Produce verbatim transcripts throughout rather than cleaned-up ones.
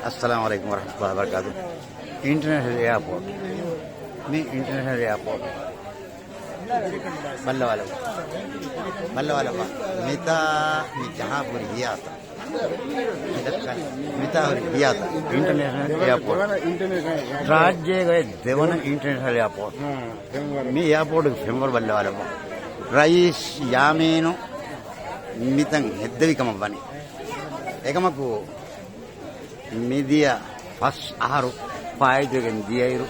އައްސަލާމު ޢަލައިކުމް ވަރަޙްމަތުﷲި ވަބަރަކާތު. އިންޓަރނޭޝަނަލް އެއާޕޯޓް. މި އިންޓަރނޭޝަނަލް އެއާޕޯޓް. ބައްލަވާލައްވާ. ބައްލަވާލައްވާ. މިތާ މި ޖަހާފަ ހުރި ހިޔާތައް. މިތާ ހުރި ހިޔާތައް. އިންޓަރނޭޝަނަލް އެއާޕޯޓް. ރާއްޖޭގައި ދެވަނަ އިންޓަރނޭޝަނަލް އެއާޕޯޓް. މި އެއާޕޯޓްގެ ފެންވަރު ބައްލަވާލައްވާ. ރައީސް ޔާމީނު މިތަން ހެއްދެވި ކަމަށް ވަނީ. އެކަމަކު، މިދިޔަ ފަސް އަހަރު ފާއިތުވެގެން ދިޔައިރު،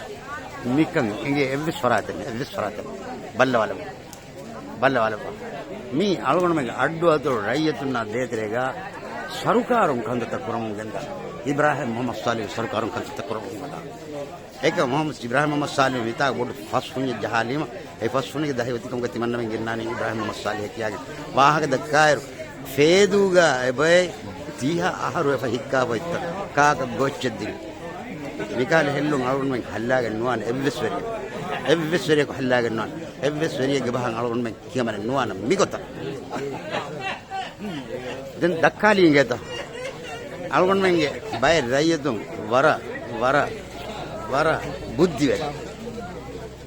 މިކަން އިނގޭ އެއްވެސް ފަރާތެއް ނެތް، އެއްވެސް ފަރާތެއް ނެތް. ބައްލަވާލައްވާ. ބައްލަވާލައްވާ. މީ އަޅުގަނޑުމެންގެ އައްޑު އަތޮޅު ރައްޔިތުންނާ ދޭތެރޭގަ ސަރުކާރުން ކަންތައްތައް ކުރަމުން ގެންދާ. އިބްރާހިމް މުޙައްމަދު ޞާލިޙު ސަރުކާރުން ކަންތައްތައް ކުރަމުން ގެންދާ. އެކަމް މުޙައްމަދު އިބްރާހިމް މުޙައްމަދު ޞާލިޙު މިތާ ބޮޑު ފަސް ހުންޏެއް ޖަހާލީމަ، އެ ފަސް ހުންޏެއްގެ ދަހި އޮތިކަމުގަ ތިމަންނަމެން ގެންނާނީ އިބްރާހިމް މުޙައްމަދު ޞާލިޙަށް ކިޔާގެން. ވާހަކަ ދައްކާއިރު، ފޭދޫގަ އެބައި ދިހަ އަހަރު ވެފަ ހިއްކާފަ އޮތްތަ، ކާކަށް ގޯއްޗެއް ދިނީ. މިކަހަލަ ހެއްލުން އަޅުގަނޑުމެން ހައްލާގެން ނުވާނެ އެއްވެސް ވެރިޔަކު. އެއްވެސް ވެރިޔަކު ހައްލާގެން ނުވާނެ. އެއްވެސް ވެރިޔެއްގެ ބަހަށް އަޅުގަނޑުމެން ކިޔަމަނެއް ނުވާނަން މިގޮތަށް. ދެން ދައްކާލީ އިނގޭތަ؟ އަޅުގަނޑުމެންގެ ބައެއް ރައްޔިތުން ވަރަށް، ވަރަށް، ވަރަށް ބުއްދިވެރި.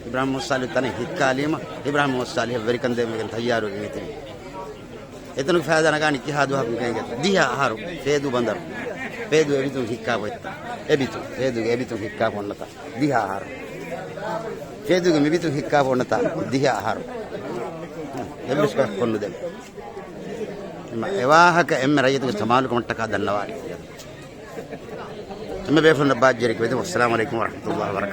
އިބްރާހިމް މުޙައްމަދު ޞާލިޙު ތަނެއް ހިއްކާލީމަ، އިބްރާހިމް މުޙައްމަދު ޞާލިޙަށް ވެރިކަން ދޭން ވެގެން ތައްޔާރުވެގެން އެތެނީ. އެތަނުގެ ފައިދާ ނަގާނީ ކިހާ ދުވަހަކުން ކެނގެ؟ ދިހަ އަހަރު ފޭދޫ ބަނދަރު. ފޭދޫ އެބިތުން ހިއްކާފަ އޮތްތަ؟ އެބިތުން. ފޭދޫގެ އެބިތުން ހިއްކާފަ އޮންނަތާ؟ ދިހަ އަހަރު. ފޭދޫގެ މިބިތުން ހިއްކާފަ އޮންނަތާ؟ ދިހަ އަހަރު. އެއްވެސް ކަމެއް ކޮށްނުދެން. އެމަ އެވާހަކަ އެންމެ ރައްޔިތުންގެ ސަމާލުކަމަށްޓަކާ ދަންނަވާނެ. އެންމެ ބޭފުޅުންނަށް ބާއްޖަވެރިކަމެއް ދެން. ވައްސަލާމު ޢަލައިކުމް ވަރަޙްމަތުﷲި ވަބަރަކާތުހު.